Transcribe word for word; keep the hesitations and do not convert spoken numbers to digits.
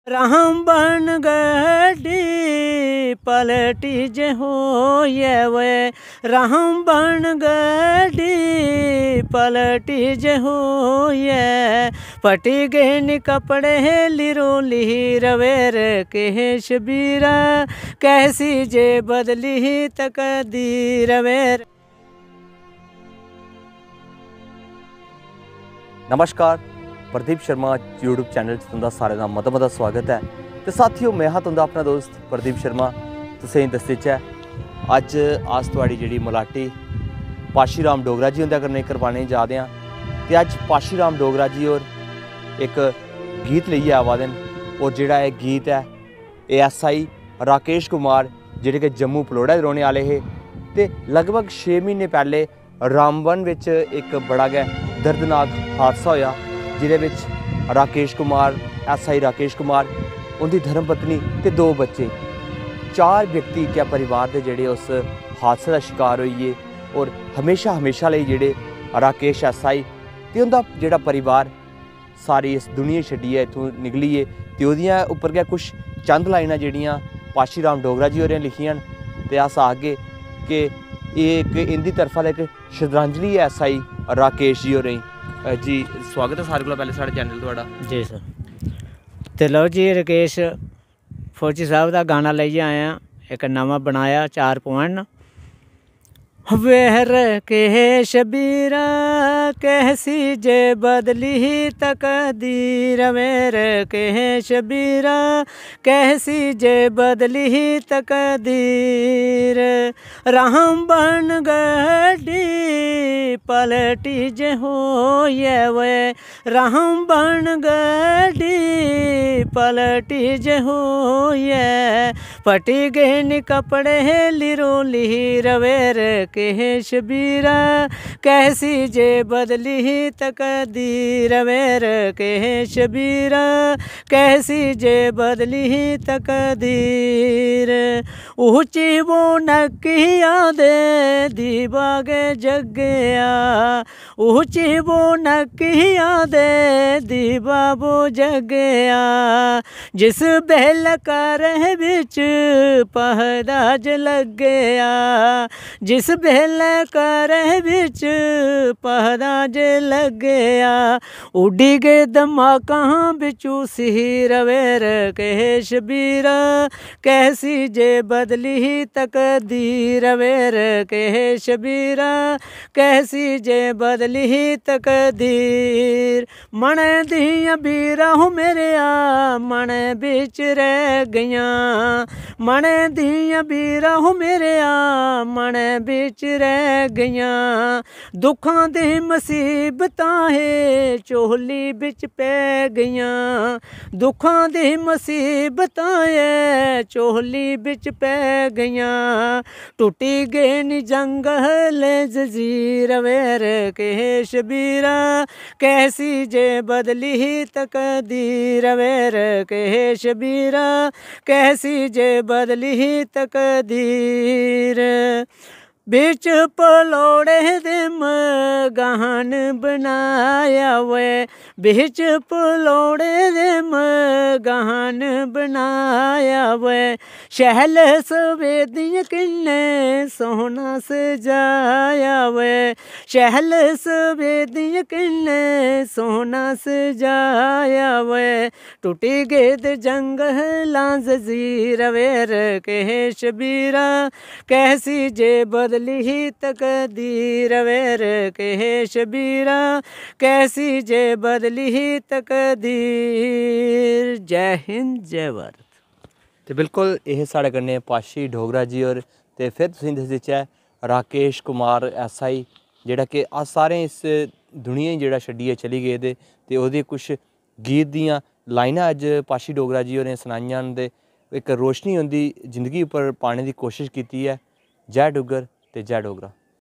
रामबन गड्डी पलटी जे होइयै वे, रामबन गड्डी पलटी जे होइयै। फटी गे न कपड़े लिरो लीर वे रे केश बीरा, कैसी जे बदली तकदीर वे रे। नमस्कार, प्रदीप शर्मा YouTube चैनल च तुं'दा सारें दा मता मता स्वागत ऐ। ते साथियो, में हा तुं'दा अपना दोस्त प्रदीप शर्मा। तुसें गी दस्सी देचै, अज्ज अस थुआढ़ी जेह्ड़ी मलाटी पाशी राम डोगरा जी हुंदे कन्नै करवाने जा दे आं। ते अज्ज पाशी राम डोगरा जी होर इक गीत लेइयै आवा दे न, होर जेह्ड़ा एह् गीत ऐ, एह् एसआई राकेश कुमार, जेह्ड़े कि जम्मू पलौड़ा दे रौह्ने आह्ले हे। ते लगभग छे म्हीने पैह्ले रामबन बिच इक बड़ा गै दर्दनाक हादसा होएआ, जेह्दे बिच राकेश कुमार, एसआई राकेश कुमार, उं'दी धर्मपत्नी ते दो बच्चे, चार व्यक्ति इक्कै परिवार दे जेह्ड़े उस हादसे दा शकार होई गे। होर हमेशा हमेशा लेई जेह्ड़े राकेश एसआई ते उं'दा जेह्ड़ा परिवार सारी इस दुनिया छड्डियै इत्थूं निकली गे। ते ओह्दियां उप्पर गै कुछ चंद लाइनां जेह्ड़ियां पाशी राम डोगरा जी होरें लिखियां न। ते अस आखगे कि एह् इक इं'दी तरफा दा इक श्रद्धांजलि ऐ एसआई राकेश जी होरें गी। अ, जी, स्वागत ऐ सारें कोला पैह्लें साढ़े चैनल थुआढ़ा। जी सर। ते लो जी, राकेश फौजी साहब दा गाना लेइयै आए आं, इक नमां बनाया, चार पॉइंट न। वेर केश बीरा, कैसी जे बदली तकदीर, वेर केश बीरा, कैसी जे बदली तकदीर। रामबन गड्डी पलटी जे होइयै वे, रामबन गड्डी पलटी जे होइयै। फटी गे न कपड़े लिरो लीर, वेर केश बीरा, कैसी जे बदली तकदीर, वेर केश बीरा, कैसी जे बदली तकदीर। ऊंची वो नक्किया दे दीवा गै जग्गेआ, ऊंची वो नक्किया दे दीवा वो जग्गेआ। जिस बेल्लै घर बिच पहरा जे लग्गेआ, जिस बेल्लै घर बिच पहरा जे लग्गेआ, उड्डी गे दमाकां बिचू सीर, वेर केश बीरा, कैसी जे बदली तकदीर, वेर केश बीरा, कैसी जे बदली तकदीर। मनै दियां बीरा हो मेरेआ, मनै बिच रह गइयां। मनै दियां बीरा हो मेरेआ, मनै बिच रह गइयां। दुक्खां दी मसीबतां हे झोली बिच पै गइयां। दुक्खां दी मसीबतां ऐ झोली बिच पै गइयां। टुट्टी गे न जंगल जजीर, वेर केश बीरा, कैसी जे बदली तकदीर, वेर केश बीरा, कैसी जे बदली तकदीर। बिच पलौड़े दे मगान बनाया वे, बिच पलौड़े दे मगान बनाया वे। शैल सवेदियां किन्ने सोहना सजाया वे, शैल सवेदियां किन्ने सोहना सजाया वे। टुटी गेदे जंगलां जजीर, वेर केश बीरा, कैसी जे बदली ही तकदीर, वेर केश बीरा, कैसी जे बदली ही तकदीर। जय हिंद, जय भारत। ते बिल्कुल एह् साढ़े कन्नै पाशी डोगरा जी होर। ते फिर तुसेंगी दस्सी देचै, राकेश कुमार एसआई, जेह्ड़ा कि अस सारें इस दुनिया गी जेह्ड़ा छड्डियै चली गेदे, ते ओह्दे कुछ गीत दियां लाइनां अज्ज पाशी डोगरा जी होरें सनाइयां न, ते इक रोशनी उं'दी जिंदगी उप्पर पाने दी कोशश कीती ऐ। जय डुग्गर ते जय डोगरा।